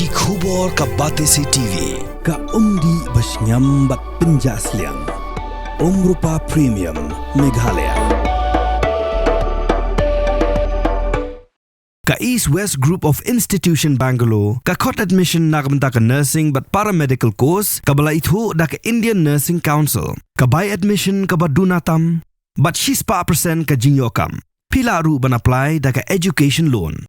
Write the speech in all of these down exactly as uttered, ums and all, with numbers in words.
Ki khubor ka Batesi T V. Ka umdih ba shngiam bad pynjah sliang. Umrupa Premium, Meghalaya. Ka East West Group of Institution Bangalore ka khot admission na ka bynta ka nursing bad paramedical course kaba la ithuh da ka Indian Nursing Council. Ka bai admission kaba duna tam bad shispah percent ka jingïoh kam. Phi lah ruh ban apply da ka education loan.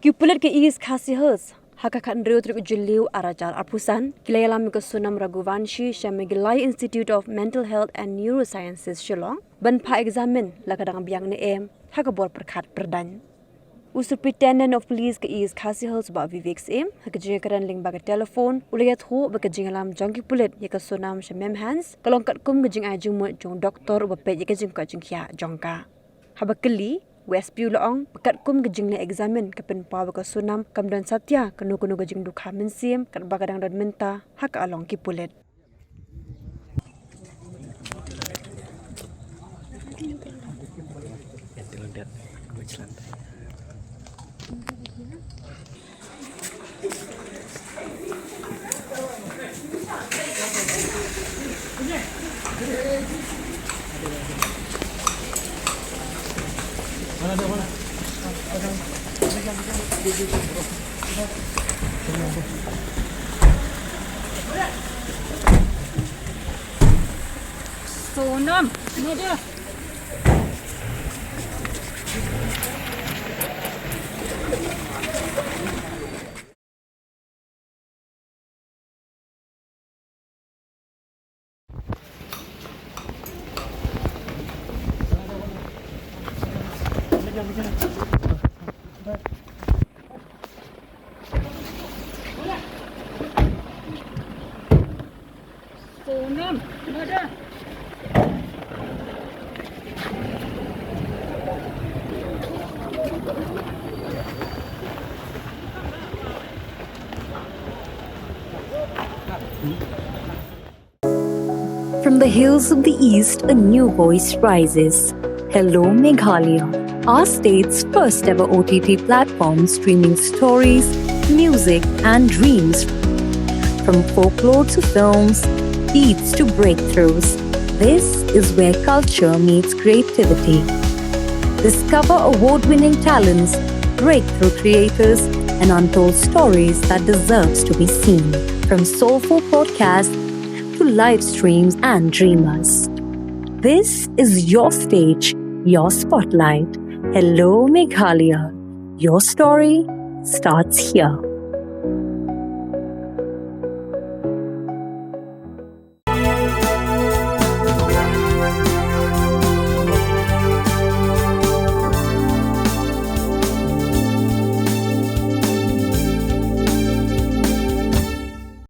Ki pulit ka East Khasi Hills ha ka khathynriew tarik u Jylliew arhajar arphew san ki la ïalam ïa ka Sonam Raghuvanshi sha Meghalaya Institute of Mental Health and Neurosciences, Shillong, ban phah examine la ka dang biang ne em ha ka bor pyrkhat pyrdaiñ. U Superintendent of Police ka East Khasi Hills, Bah Vivek Syiem, ha ka jingïakren lyngba ka telephone u la ïathuh ba ka jingïalam jong ki pulit ïa ka Sonam sha MEMHANS ka long katkum ka jingai jingmut jong u doktor uba peit ïa ka jingkoit jingkhiah jong ka. Haba kylli, u S P u la ong ba katkum ka jingleh examine ka pynpaw ba ka Sonam kam don satia kano kano ka jingdukha mynsiem katba ka dang don mynta ha ka along ki pulit. Sonam, ini dia. From the hills of the East, a new voice rises. Hello, Meghalaya, our state's first ever O T T platform streaming stories, music, and dreams. From folklore to films, beats to breakthroughs, this is where culture meets creativity. Discover award winning talents, breakthrough creators, and untold stories that deserves to be seen. From soulful podcasts to live streams and dreamers. This is your stage, your spotlight. Hello, Meghalaya. Your story starts here.